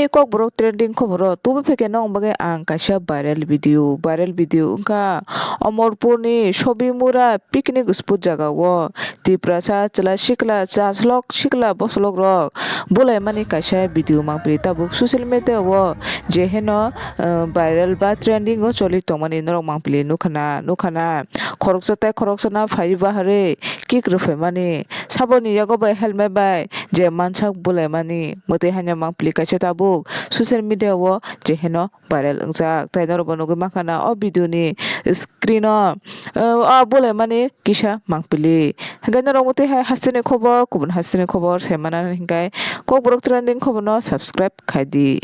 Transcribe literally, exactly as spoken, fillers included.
Kokborok trending khoboro tubu pheke nong bagwi ang kaisa viral video, viral video wngkha Omorpurni Sobimura picnic spot jagao Tiprasa chwla sikla chaslok sikla boslok rok bulaimani kaisa video mangpili tabuk social media o je heno, eh, viral ba trending o choli tongmani norok mangpili nukhana nukhana khoroksa tei khoroksa na phai baharwi kick rwphaimani saboni yago bai helmet bai je mansak bulaimani mwtwi hanya mangpili kaisa tabuk social media o je heno viral wngjak. Tai norokbo nugwi mankha na o video ni screen o, eh, o bulaimani kisa mangpili. Hwnkhe norok mwtwi hai hasteni khobor, kubun hasteni khobor saimana hwnkhe Kokborok trending khobor no subscribe khaidi.